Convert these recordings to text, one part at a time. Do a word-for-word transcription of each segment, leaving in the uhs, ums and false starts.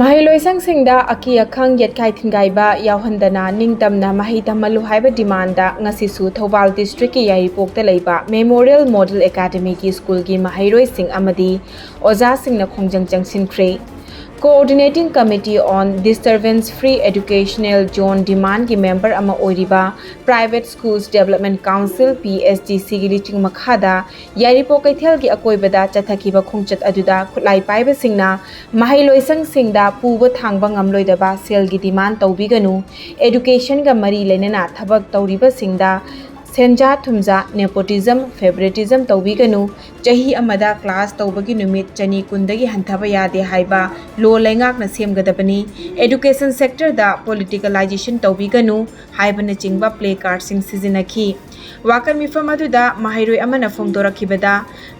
ꯃꯍꯩꯂꯣꯏꯁꯪꯁꯤꯡꯗ ꯑꯀꯤ ꯑꯈꯪ ꯌꯦꯠꯈꯥꯏ ꯊꯤꯡꯒꯥꯏꯕ ꯌꯥꯎꯍꯟꯗꯅ ꯅꯤꯡꯇꯝꯅ ꯃꯍꯩ ꯇꯝꯍꯜꯂꯨ ꯍꯥꯏꯕ ꯗꯤꯃꯥꯟꯗ ꯉꯁꯤꯁꯨ ꯊꯧꯕꯥꯜ ꯗꯤꯁꯇ꯭ꯔꯤꯛꯀꯤ ꯌꯥꯏꯔꯤꯄꯣꯛꯇ ꯂꯩꯕ ꯃꯦꯃꯣꯔꯤꯌꯦꯜ ꯃꯣꯗꯦꯜ ꯑꯦꯀꯥꯗꯃꯤꯒꯤ ꯁ꯭ꯀꯨꯜꯒꯤ ꯃꯍꯩꯔꯣꯏꯁꯤꯡ ꯑꯃꯗꯤ ꯑꯣꯖꯥꯁꯤꯡꯅ ꯈꯣꯡꯖꯪ ꯆꯪꯁꯤꯟꯈ꯭ꯔꯦ꯫ Coordinating Committee on Disturbance Free Educational Zone Demand ꯒꯤ ꯃꯦꯝꯕꯔ ꯑꯃ ꯑꯣꯏꯔꯤꯕ Private Schools Development Council, P S D C ꯒꯤ ꯂꯨꯆꯤꯡ ꯃꯈꯥꯗ ꯌꯥꯏꯔꯤꯄꯣꯛ ꯀꯩꯊꯦꯜꯒꯤ ꯑꯀꯣꯏꯕꯗ ꯆꯠꯊꯈꯤꯕ ꯈꯣꯡꯆꯠ ꯑꯗꯨꯗ ꯈꯨꯠꯂꯥꯏ ꯄꯥꯏꯕꯁꯤꯡꯅ ꯃꯍꯩꯂꯣꯏꯁꯪꯁꯤꯡꯗ ꯄꯨꯕ ꯊꯥꯡꯕ ꯉꯝꯂꯣꯏꯗꯕ ꯁꯦꯜꯒꯤ ꯗꯤꯃꯥꯟ ꯇꯧꯕꯤꯒꯅꯨ, education ꯒ ꯃꯔꯤ ꯂꯩꯅꯅ ꯊꯕꯛ ꯇꯧꯔꯤꯕꯁꯤꯡꯗ ꯁꯦꯟꯖꯥ ꯊꯨꯝꯖꯥ, nepotism, favoritism ꯇꯧꯕꯤꯒꯅꯨ, ꯆꯍꯤ ꯑꯃꯗ class ꯇꯧꯕꯒꯤ ꯅꯨꯃꯤꯠ ꯆꯅꯤ ꯀꯨꯟꯗꯒꯤ ꯍꯟꯊꯕ ꯌꯥꯗꯦ ꯍꯥꯏꯕ law ꯂꯩꯉꯥꯛꯅ ꯁꯦꯝꯒꯗꯕꯅꯤ, education sector ꯗ politicalization ꯇꯧꯕꯤꯒꯅꯨ ꯍꯥꯏꯕꯅꯆꯤꯡꯕ placard ꯁꯤꯡ ꯁꯤꯖꯤꯟꯅꯈꯤ꯫ ꯋꯥꯀꯠ ꯃꯤꯐꯝ ꯑꯗꯨꯗ ꯃꯍꯩꯔꯣꯏ ꯑꯃꯅ ꯐꯣꯡꯗꯣꯔꯛꯈꯤꯕꯗ,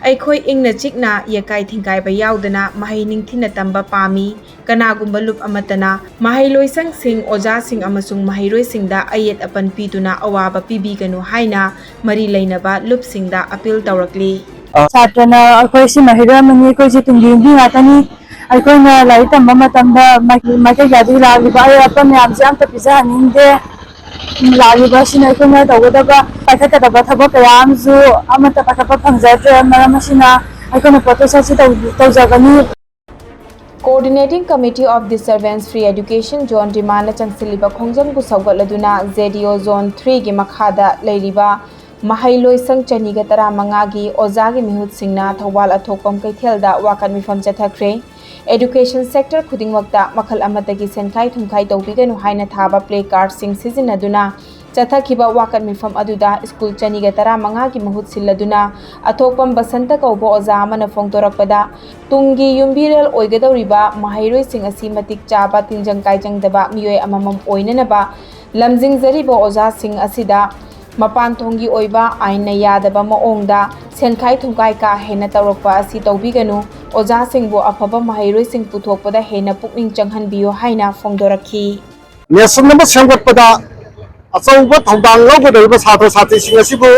ꯑꯩꯈꯣꯏ ꯏꯪꯅ ꯆꯤꯛꯅ ꯌꯦꯀꯥꯏ ꯊꯤꯡꯒꯥꯏꯕ ꯌꯥꯎꯗꯅ ꯃꯍꯩ ꯅꯤꯡꯊꯤꯅ ꯇꯝꯕ ꯄꯥꯝꯃꯤ꯫ ꯀꯅꯥꯒꯨꯝꯕ ꯂꯨꯞ ꯑꯃꯠꯇꯅ ꯃꯍꯩꯂꯣꯏꯁꯪꯁꯤꯡ, ꯑꯣꯖꯥꯁꯤꯡ ꯑꯃꯁꯨꯡ ꯃꯍꯩꯔꯣꯏꯁꯤꯡꯗ ꯑꯌꯦꯠ ꯑꯄꯟ ꯄꯤꯗꯨꯅ ꯑꯋꯥꯕ ꯄꯤꯕꯤꯒꯅꯨ ꯍꯥꯏꯅ ꯃꯔꯤ ꯂꯩꯅꯕ ꯂꯨꯞꯁꯤꯡꯗ appeal ꯇꯧꯔꯛꯂꯤ꯫ ꯁꯥꯇ꯭ꯔꯅ ꯑꯩꯈꯣꯏ ꯁꯤ ꯃꯍꯩꯔꯣꯏ ꯑꯃꯅꯤ, ꯑꯩꯈꯣꯏꯁꯤ ꯇꯨꯡꯒꯤ ꯌꯨꯝꯕꯤ ꯉꯥꯛꯇꯅꯤ꯫ ꯑꯩꯈꯣꯏꯅ ꯂꯥꯏꯔꯤꯛ ꯇꯝꯕ ꯃꯇꯝꯗ ꯃꯥꯏ-, ꯃꯥꯏꯀꯩ ꯀꯌꯥꯗꯒꯤ ꯂꯥꯛꯂꯤꯕ ꯑꯌꯦꯠ ꯑꯄꯟ ꯃꯌꯥꯝꯁꯦ ꯑꯝꯇ ꯄꯤꯖꯍꯟꯅꯤꯡꯗꯦ꯫ ꯂꯥꯛꯂꯤꯕ ꯑꯁꯤꯅ ꯑꯩꯈꯣꯏꯅ ꯇꯧꯒꯗꯕ, ꯄꯥꯏꯈꯠꯀꯗꯕ ꯊꯕꯛ ꯀꯌꯥ ꯑꯃꯁꯨ ꯑꯃꯠꯇ ꯄꯥꯏꯈꯠꯄ ꯐꯪꯖꯗ꯭ꯔꯦ꯫ ꯃꯔꯝ ꯑꯁꯤꯅ ꯑꯩꯈꯣꯏꯅ protest ꯑꯁꯤ ꯇꯧ-, ꯇꯧꯖꯒꯅꯤ꯫ Coordinating Committee of Disturbance Free Education Zone Demand ꯅ ꯆꯪꯁꯤꯜꯂꯤꯕ ꯈꯣꯡꯖꯪꯕꯨ ꯁꯧꯒꯠꯂꯗꯨꯅ J D O Zone three ꯒꯤ ꯃꯈꯥꯗ ꯂꯩꯔꯤꯕ ꯃꯍꯩꯂꯣꯏꯁꯪ ꯆꯅꯤꯒ ꯇꯔꯥꯃꯉꯥꯒꯤ ꯑꯣꯖꯥꯒꯤ ꯃꯤꯍꯨꯠꯁꯤꯡꯅ ꯊꯧꯕꯥꯜ ꯑꯊꯣꯛꯄꯝ ꯀꯩꯊꯦꯜꯗ ꯋꯥꯀꯠ ꯃꯤꯐꯝ ꯆꯠꯊꯈ꯭ꯔꯦ꯫ Education sector ꯈꯨꯗꯤꯡꯃꯛꯇ ꯃꯈꯜ ꯑꯃꯠꯇꯒꯤ ꯁꯦꯟꯈꯥꯏ ꯊꯨꯝꯈꯥꯏ ꯇꯧꯕꯤꯒꯅꯨ ꯍꯥꯏꯅ ꯊꯥꯕ placard ꯁꯤꯡ ꯁꯤꯖꯤꯟꯅꯗꯨꯅ ꯆꯠꯊꯈꯤꯕ ꯋꯥꯀꯠ ꯃꯤꯐꯝ ꯑꯗꯨꯗ ꯁ꯭ꯀꯨꯜ ꯆꯅꯤꯒ ꯇꯔꯥꯃꯉꯥꯒꯤ ꯃꯍꯨꯠ ꯁꯤꯜꯂꯗꯨꯅ ꯑꯊꯣꯛꯄꯝ ꯕꯁꯟꯇ ꯀꯧꯕ ꯑꯣꯖꯥ ꯑꯃꯅ ꯐꯣꯡꯗꯣꯔꯛꯄꯗ, ꯇꯨꯡꯒꯤ ꯌꯨꯝꯕꯤꯔꯦꯜ ꯑꯣꯏꯒꯗꯧꯔꯤꯕ ꯃꯍꯩꯔꯣꯏꯁꯤꯡ ꯑꯁꯤ ꯃꯇꯤꯛ ꯆꯥꯕ, ꯇꯤꯟꯖꯪ ꯀꯥꯏꯖꯪꯗꯕ ꯃꯤꯑꯣꯏ ꯑꯃꯃꯝ ꯑꯣꯏꯅꯅꯕ ꯂꯝꯖꯤꯡꯖꯔꯤꯕ ꯑꯣꯖꯥꯁꯤꯡ ꯑꯁꯤꯗ ꯃꯄꯥꯟ ꯊꯣꯡꯒꯤ ꯑꯣꯏꯕ ꯑꯥꯏꯟꯅ ꯌꯥꯗꯕ ꯃꯑꯣꯡꯗ ꯁꯦꯟꯈꯥꯏ ꯊꯨꯝꯈꯥꯏ ꯀꯥ ꯍꯦꯟꯅ ꯇꯧꯔꯛꯄ ꯑꯁꯤ ꯇꯧꯕꯤꯒꯅꯨ, ꯑꯣꯖꯥꯁꯤꯡꯕꯨ ꯑꯐꯕ ꯃꯍꯩꯔꯣꯏꯁꯤꯡ ꯄꯨꯊꯣꯛꯄꯗ ꯍꯦꯟꯅ ꯄꯨꯛꯅꯤꯡ ꯆꯪꯍꯟꯕꯤꯌꯨ ꯍꯥꯏꯅ ꯐꯣꯡꯗꯣꯔꯛꯈꯤ꯫ ꯅꯦꯁꯟ ꯑꯃ ꯁꯦꯝꯒꯠꯄꯗ ꯑꯆꯧꯕ ꯊꯧꯗꯥꯡ ꯂꯧꯒꯗꯧꯔꯤꯕ ꯁꯥꯇ꯭ꯔ ꯁꯥꯇ꯭ꯔꯤꯁꯤꯡ ꯑꯁꯤꯕꯨ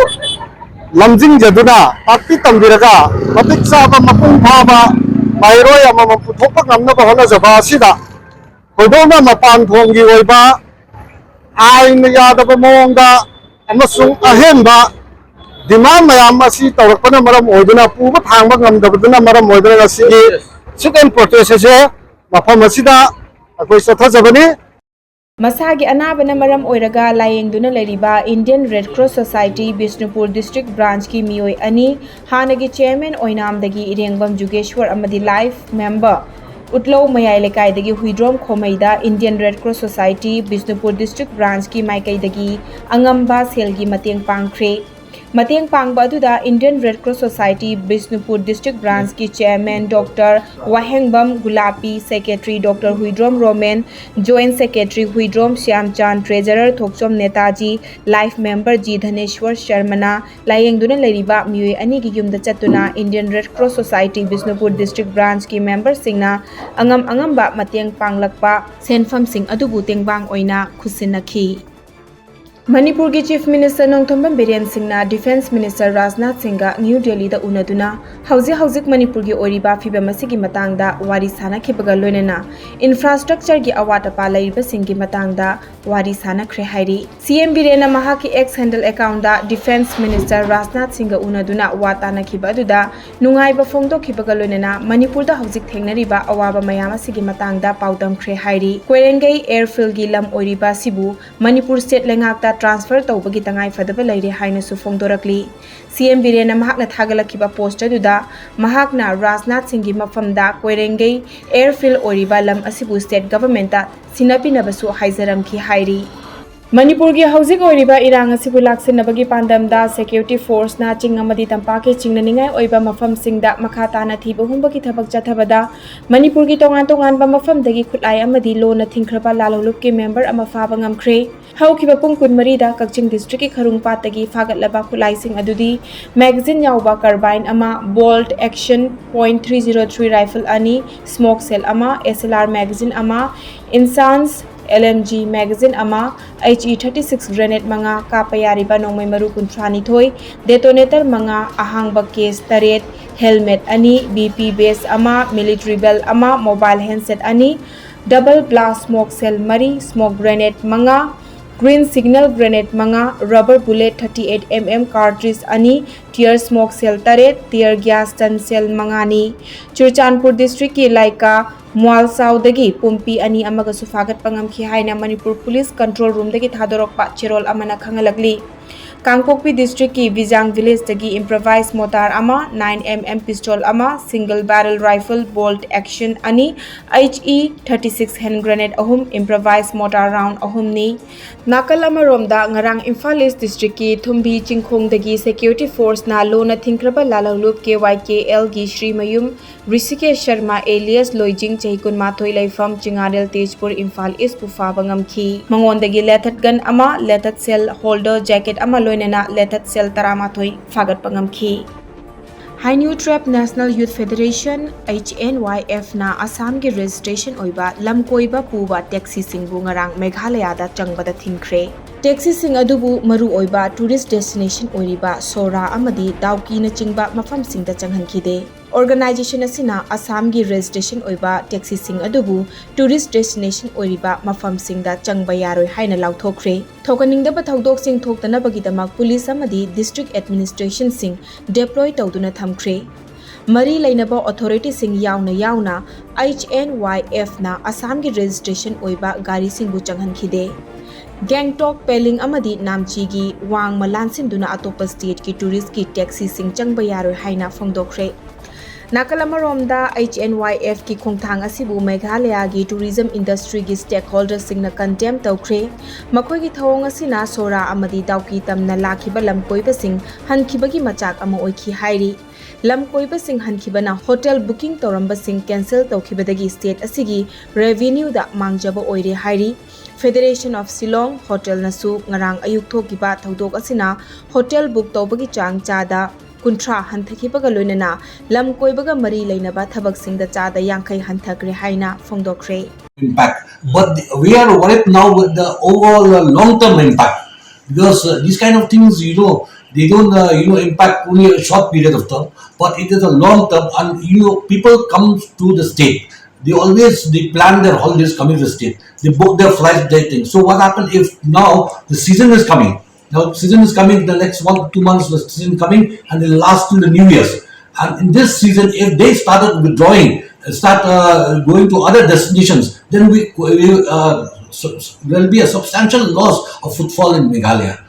ꯂꯝꯖꯤꯡꯖꯗꯨꯅ, ꯇꯥꯛꯄꯤ ꯇꯝꯕꯤꯔꯒ, ꯃꯇꯤꯛ ꯆꯥꯕ, ꯃꯄꯨꯡ ꯐꯥꯕ ꯃꯍꯩꯔꯣꯏ ꯑꯃꯃꯝ ꯄꯨꯊꯣꯛꯄ ꯉꯝꯅꯕ ꯍꯣꯠꯅꯖꯕ ꯑꯁꯤꯗ ꯊꯣꯏꯗꯣꯛꯅ ꯃꯄꯥꯟ ꯊꯣꯡꯒꯤ ꯑꯣꯏꯕ ꯑꯥꯏꯟꯅ ꯌꯥꯗꯕ ꯃꯑꯣꯡꯗ ꯑꯃꯁꯨꯡ ꯑꯍꯦꯟꯕ demand ꯃꯌꯥꯝ ꯑꯁꯤ ꯇꯧꯔꯛꯄꯅ ꯃꯔꯝ ꯑꯣꯏꯗꯨꯅ, ꯄꯨꯕ ꯊꯥꯡꯕ ꯉꯝꯗꯕꯗꯨꯅ ꯃꯔꯝ ꯑꯣꯏꯗꯨꯅ ꯉꯁꯤꯒꯤ sit-in protest ꯑꯁꯦ ꯃꯐꯝ ꯑꯁꯤꯗ ꯑꯩꯈꯣꯏ ꯆꯠꯊꯖꯕꯅꯤ꯫ ꯃꯁꯥꯒꯤ ꯑꯅꯥꯕꯅ ꯃꯔꯝ ꯑꯣꯏꯔꯒ ꯂꯥꯌꯦꯡꯗꯨꯅ ꯂꯩꯔꯤꯕ Indian Red Cross Society Bishnupur district branchꯀꯤ ꯃꯤꯑꯣꯏ ꯑꯅꯤ, ꯍꯥꯟꯅꯒꯤ chairman ꯑꯣꯏꯅꯥꯝꯗꯒꯤ ꯏꯔꯦꯡꯕꯝ ꯖꯨꯒꯦꯁ꯭ꯋꯔ ꯑꯃꯗꯤ life member ꯎꯠꯂꯧ ꯃꯌꯥꯏ ꯂꯩꯀꯥꯏꯗꯒꯤ Huidrom ꯈꯣꯃꯩꯗ Indian Red Cross Society Bishnupur district branchꯀꯤ ꯃꯥꯏꯀꯩꯗꯒꯤ ꯑꯉꯝꯕ ꯁꯦꯜꯒꯤ ꯃꯇꯦꯡ ꯄꯥꯡꯈ꯭ꯔꯦ꯫ ꯃꯇꯦꯡ ꯄꯥꯡꯕ ꯑꯗꯨꯗ Indian Red Cross Society Bishnupur district branchꯀꯤ chairman Doctor Wahengbam Gulapi, secretary Doctor Huidrom Romen, joint secretary Huidrom Shyamchan, treasurer Thokchom Netaji, life member G Dhaneshwar ꯁꯔꯃꯅ ꯂꯥꯌꯦꯡꯗꯨꯅ ꯂꯩꯔꯤꯕ ꯃꯤꯑꯣꯏ ꯑꯅꯤꯒꯤ ꯌꯨꯝꯗ ꯆꯠꯇꯨꯅ Indian Red Cross Society Bishnupur district branchꯀꯤ memberꯁꯤꯡꯅ ꯑꯉꯝ ꯑꯉꯝꯕ ꯃꯇꯦꯡ ꯄꯥꯡꯂꯛꯄ ꯁꯦꯟꯐꯝꯁꯤꯡ ꯑꯗꯨꯕꯨ ꯇꯦꯡꯕꯥꯡ ꯑꯣꯏꯅ ꯈꯨꯠꯁꯤꯟꯅꯈꯤ꯫ ꯃꯅꯤꯄꯨꯔꯒꯤ Chief Minister ꯅꯣꯡꯊꯣꯝꯕꯝ ꯕꯤꯔꯦꯟ ꯁꯤꯡꯅ Defence Minister ꯔꯥꯖꯅꯥꯊ ꯁꯤꯡꯒ ꯅ꯭ꯌꯨ ꯗꯦꯜꯂꯤꯗ ꯎꯅꯗꯨꯅ ꯍꯧꯖꯤꯛ ꯍꯧꯖꯤꯛ ꯃꯅꯤꯄꯨꯔꯒꯤ ꯑꯣꯏꯔꯤꯕ ꯐꯤꯕꯝ ꯑꯁꯤꯒꯤ ꯃꯇꯥꯡꯗ ꯋꯥꯔꯤ ꯁꯥꯅꯈꯤꯕꯒ ꯂꯣꯏꯅꯅ infrastructureꯒꯤ ꯑꯋꯥꯠ ꯑꯄꯥ ꯂꯩꯔꯤꯕꯁꯤꯡꯒꯤ ꯃꯇꯥꯡꯗ ꯋꯥꯔꯤ ꯁꯥꯅꯈ꯭ꯔꯦ ꯍꯥꯏꯔꯤ꯫ ꯁꯤ ꯑꯦꯝ ꯕꯤꯔꯦꯟꯅ ꯃꯍꯥꯛꯀꯤ X handle accountꯇ Defence Minister Rajnath ꯁꯤꯡꯒ ꯎꯅꯗꯨꯅ ꯋꯥ ꯇꯥꯅꯈꯤꯕ ꯑꯗꯨꯗ ꯅꯨꯡꯉꯥꯏꯕ ꯐꯣꯡꯗꯣꯛꯈꯤꯕꯒ ꯂꯣꯏꯅꯅ ꯃꯅꯤꯄꯨꯔꯗ ꯍꯧꯖꯤꯛ ꯊꯦꯡꯅꯔꯤꯕ ꯑꯋꯥꯕ ꯃꯌꯥꯝ ꯑꯁꯤꯒꯤ ꯃꯇꯥꯡꯗ ꯄꯥꯎꯗꯝꯈ꯭ꯔꯦ ꯍꯥꯏꯔꯤ꯫ ꯀꯣꯏꯔꯦꯡꯒꯩ airfieldꯒꯤ ꯂꯝ ꯑꯣꯏꯔꯤꯕ ꯑꯁꯤꯕꯨ ꯃꯅꯤꯄꯨꯔ state ꯂꯩꯉꯥꯛꯇ transfer ꯇꯧꯕꯒꯤ ꯇꯉꯥꯏ ꯐꯗꯕ ꯂꯩꯔꯦ ꯍꯥꯏꯅꯁꯨ ꯐꯣꯡꯗꯣꯔꯛꯂꯤ꯫ ꯁꯤ ꯑꯦꯝ ꯕꯤꯔꯦꯟꯅ ꯃꯍꯥꯛꯅ ꯊꯥꯒꯠꯂꯛꯈꯤꯕ post ꯑꯗꯨꯗ ꯃꯍꯥꯛꯅ ꯔꯥꯖꯅꯥꯊ ꯁꯤꯡꯒꯤ ꯃꯐꯝꯗ ꯀꯣꯏꯔꯦꯡꯒꯩ airfield ꯑꯣꯏꯔꯤꯕ ꯂꯝ ꯑꯁꯤꯕꯨ state governmentꯇ ꯁꯤꯟꯅꯕꯤꯅꯕꯁꯨ ꯍꯥꯏꯖꯔꯝꯈꯤ ꯍꯥꯏꯔꯤ꯫ ꯃꯅꯤꯄꯨꯔꯒꯤ ꯍꯧꯖꯤꯛ ꯑꯣꯏꯔꯤꯕ ꯏꯔꯥꯡ ꯑꯁꯤꯕꯨ ꯂꯥꯛꯁꯤꯟꯅꯕꯒꯤ ꯄꯥꯟꯗꯝꯗ security forceꯅ ꯆꯤꯡ ꯑꯃꯗꯤ ꯇꯝꯄꯥꯛꯀꯤ ꯆꯤꯡꯅꯅꯤꯡꯉꯥꯏ ꯑꯣꯏꯕ ꯃꯐꯝꯁꯤꯡꯗ ꯃꯈꯥ ꯇꯥꯅ ꯊꯤꯕ ꯍꯨꯝꯕꯒꯤ ꯊꯕꯛ ꯆꯠꯊꯕꯗ ꯃꯅꯤꯄꯨꯔꯒꯤ ꯇꯣꯉꯥꯟ ꯇꯣꯉꯥꯟꯕ ꯃꯐꯝꯗꯒꯤ ꯈꯨꯠꯂꯥꯏ ꯑꯃꯗꯤ ꯂꯣꯟꯅ ꯊꯤꯡꯈ꯭ꯔꯕ ꯂꯥꯜꯍꯧꯂꯨꯞꯀꯤ member ꯑꯃ ꯐꯥꯕ ꯉꯝꯈ꯭ꯔꯦ꯫ ꯍꯧꯈꯤꯕ ꯄꯨꯡ ꯀꯨꯟꯃꯔꯤꯗ ꯀꯛꯆꯤꯡ districtꯀꯤ ꯈꯔꯨꯡꯄꯥꯠꯇꯒꯤ ꯐꯥꯒꯠꯂꯕ ꯈꯨꯠꯂꯥꯏꯁꯤꯡ ꯑꯗꯨꯗꯤ magazine ꯌꯥꯎꯕ carbine ꯑꯃ, bolt action point three zero three rifle ꯑꯅꯤ, smoke shell ꯑꯃ, S L R magazine ꯑꯃ, INSAS L M G magazine ꯑꯃ, H E thirty six grenade ꯃꯉꯥ, ꯀꯥꯞꯄ ꯌꯥꯔꯤꯕ ꯅꯣꯡꯃꯩ ꯃꯔꯨ ꯀꯨꯟꯊ꯭ꯔꯥ ꯅꯤꯊꯣꯏ, detonator ꯃꯉꯥ, ꯑꯍꯥꯡꯕ case ꯇꯔꯦꯠ, helmet ꯑꯅꯤ, B P vest ꯑꯃ, military belt ꯑꯃ, mobile handset ꯑꯅꯤ, double blast smoke shell ꯃꯔꯤ, smoke grenade ꯃꯉꯥ, green signal grenade ꯃꯉꯥ, rubber bullet thirty eight M M cartridge ꯑꯅꯤ, tear smoke shell ꯇꯔꯦꯠ, tear gas stun shell ꯃꯉꯥꯅꯤ꯫ ꯆꯨꯔꯆꯥꯟꯄꯨꯔ districtꯀꯤ ꯂꯥꯏꯀꯥ ꯃ꯭ꯋꯥꯜꯁꯥꯎꯗꯒꯤ ꯄꯨꯝꯄꯤ ꯑꯅꯤ ꯑꯃꯒꯁꯨ ꯐꯥꯒꯠꯄ ꯉꯝꯈꯤ ꯍꯥꯏꯅ ꯃꯅꯤꯄꯨꯔ police control roomꯗꯒꯤ ꯊꯥꯗꯣꯔꯛꯄ ꯆꯦꯔꯣꯜ ꯑꯃꯅ ꯈꯪꯍꯜꯂꯛꯂꯤ꯫ ꯀꯥꯡꯄꯣꯛꯄꯤ districtꯀꯤ ꯕꯤꯖꯥꯡ villageꯇꯒꯤ improvised mortar ꯑꯃ, nine M M pistol ꯑꯃ, single barrel rifle bolt action ꯑꯅꯤ, H E thirty six hand grenade ꯑꯍꯨꯝ, improvised mortar round ꯑꯍꯨꯝꯅꯤ꯫ ꯅꯥꯀꯜ ꯑꯃꯔꯣꯝꯗ, ꯉꯔꯥꯡ ꯏꯝꯐꯥꯜ East districtꯀꯤ ꯊꯨꯝꯕꯤ ꯆꯤꯡꯈꯣꯡꯗꯒꯤ security forceꯅ ꯂꯣꯟꯅ ꯊꯤꯡꯈ꯭ꯔꯕ ꯂꯥꯜꯍꯧꯂꯨꯞ K Y K Lꯒꯤ ꯁ꯭ꯔꯤ ꯃꯌꯨꯝ ꯔꯤꯁꯤꯀꯦꯁ ꯁꯔꯃ alias ꯂꯣꯏꯖꯤꯡ, ꯆꯍꯤ ꯀꯨꯟꯃꯥꯊꯣꯏ, ꯂꯩꯐꯝ ꯆꯤꯉꯥꯔꯦꯜ, ꯇꯦꯖꯄꯨꯔ, ꯏꯝꯐꯥꯜ Eastꯄꯨ ꯐꯥꯕ ꯉꯝꯈꯤ꯫ ꯃꯉꯣꯟꯗꯒꯤ lethal gun ꯑꯃ, lethal shell holder jacket ꯑꯃ ꯂꯣꯏꯅꯅ lethal shell ꯇꯔꯥꯃꯥꯊꯣꯏ ꯐꯥꯒꯠꯄ ꯉꯝꯈꯤ꯫ Hynniewtrep National Youth Federation, H N Y Fꯅ ꯑꯁꯥꯝꯒꯤ registration ꯑꯣꯏꯕ ꯂꯝꯀꯣꯏꯕ ꯄꯨꯕ taxiꯁꯤꯡꯕꯨ ꯉꯔꯥꯡ ꯃꯦꯘꯥꯂꯌꯥꯗ ꯆꯪꯕꯗ ꯊꯤꯡꯈ꯭ꯔꯦ꯫ Taxiꯁꯤꯡ ꯑꯗꯨꯕꯨ ꯃꯔꯨꯑꯣꯏꯕ tourist destination ꯑꯣꯏꯔꯤꯕ ꯁꯣꯔꯥ ꯑꯃꯗꯤ ꯗꯥꯎꯀꯤꯅꯆꯤꯡꯕ ꯃꯐꯝꯁꯤꯡꯗ ꯆꯪꯍꯟꯈꯤꯗꯦ꯫ Organisation ꯑꯁꯤꯅ ꯑꯁꯥꯝꯒꯤ registration ꯑꯣꯏꯕ taxiꯁꯤꯡ ꯑꯗꯨꯕꯨ tourist destination ꯑꯣꯏꯔꯤꯕ ꯃꯐꯝꯁꯤꯡꯗ ꯆꯪꯕ ꯌꯥꯔꯣꯏ ꯍꯥꯏꯅ ꯂꯥꯎꯊꯣꯛꯈ꯭ꯔꯦ꯫ ꯊꯣꯛꯍꯟꯅꯤꯡꯗꯕ ꯊꯧꯗꯣꯛꯁꯤꯡ ꯊꯣꯛꯇꯅꯕꯒꯤꯗꯃꯛ police ꯑꯃꯗꯤ district administrationꯁꯤꯡ deploy ꯇꯧꯗꯨꯅ ꯊꯝꯈ꯭ꯔꯦ꯫ ꯃꯔꯤ ꯂꯩꯅꯕ authorityꯁꯤꯡ ꯌꯥꯎꯅ ꯌꯥꯎꯅ H N Y Fꯅ ꯑꯁꯥꯝꯒꯤ registration ꯑꯣꯏꯕ ꯒꯥꯔꯤꯁꯤꯡꯕꯨ ꯆꯪꯍꯟꯈꯤꯗꯦ꯫ ꯒꯦꯡꯇꯣꯛ, ꯄꯦꯂꯤꯡ ꯑꯃꯗꯤ ꯅꯥꯝꯆꯤꯒꯤ ꯋꯥꯡꯃ ꯂꯥꯟꯁꯤꯟꯗꯨꯅ ꯑꯇꯣꯞꯄ stateꯀꯤ touristꯀꯤ taxiꯁꯤꯡ ꯆꯪꯕ ꯌꯥꯔꯣꯏ ꯍꯥꯏꯅ ꯐꯣꯡꯗꯣꯛꯈ꯭ꯔꯦ꯫ ꯅꯥꯀꯜ ꯑꯃꯔꯣꯝꯗ, H N Y Fꯀꯤ ꯈꯣꯡꯊꯥꯡ ꯑꯁꯤꯕꯨ ꯃꯦꯘꯥꯂꯌꯥꯒꯤ tourism industryꯒꯤ stakeholderꯁꯤꯡꯅ condemn ꯇꯧꯈ꯭ꯔꯦ꯫ ꯃꯈꯣꯏꯒꯤ ꯊꯧꯑꯣꯡ ꯑꯁꯤꯅ ꯁꯣꯔꯥ ꯑꯃꯗꯤ ꯗꯥꯎꯀꯤ ꯇꯝꯅ ꯂꯥꯛꯈꯤꯕ ꯂꯝꯀꯣꯏꯕꯁꯤꯡ ꯍꯟꯈꯤꯕꯒꯤ ꯃꯆꯥꯛ ꯑꯃ ꯑꯣꯏꯈꯤ ꯍꯥꯏꯔꯤ꯫ ꯂꯝꯀꯣꯏꯕꯁꯤꯡ ꯍꯟꯈꯤꯕꯅ hotel booking ꯇꯧꯔꯝꯕꯁꯤꯡ cancel ꯇꯧꯈꯤꯕꯗꯒꯤ state ꯑꯁꯤꯒꯤ revenueꯗ ꯃꯥꯡꯖꯕ ꯑꯣꯏꯔꯦ ꯍꯥꯏꯔꯤ꯫ Federation of Shillong Hotelꯅꯁꯨ ꯉꯔꯥꯡ ꯑꯌꯨꯛ ꯊꯣꯛꯈꯤꯕ ꯊꯧꯗꯣꯛ ꯑꯁꯤꯅ hotel book ꯇꯧꯕꯒꯤ ꯆꯥꯡ ꯆꯥꯗ ꯀꯨꯟꯊ꯭ꯔꯥ ꯍꯟꯊꯈꯤꯕꯒ ꯂꯣꯏꯅꯅ ꯂꯝ ꯀꯣꯏꯕꯒ ꯃꯔꯤ ꯂꯩꯅꯕ ꯊꯕꯛꯁꯤꯡꯗ ꯆꯥꯗ ꯌꯥꯡꯈꯩ ꯍꯟꯊꯈ꯭ꯔꯦ ꯍꯥꯏꯅ ꯐꯣꯡꯗꯣꯛꯈ꯭ꯔꯦ꯫ Impact. But the, we are worried now with the overall uh, long-term impact. Because uh, these kind of things, you know, They don't, uh, you know, impact only a short period of time, but it is a long term, and you know, people come to the state. They always, they plan their holidays coming to the state. They book their flights, they think. So what happened if now the season is coming? Now season is coming. The next one two months, the season coming, and it lasts till the New Year's. And in this season, if they started withdrawing and start uh, going to other destinations, then we, we uh, so, so there'll be a substantial loss of footfall in Meghalaya.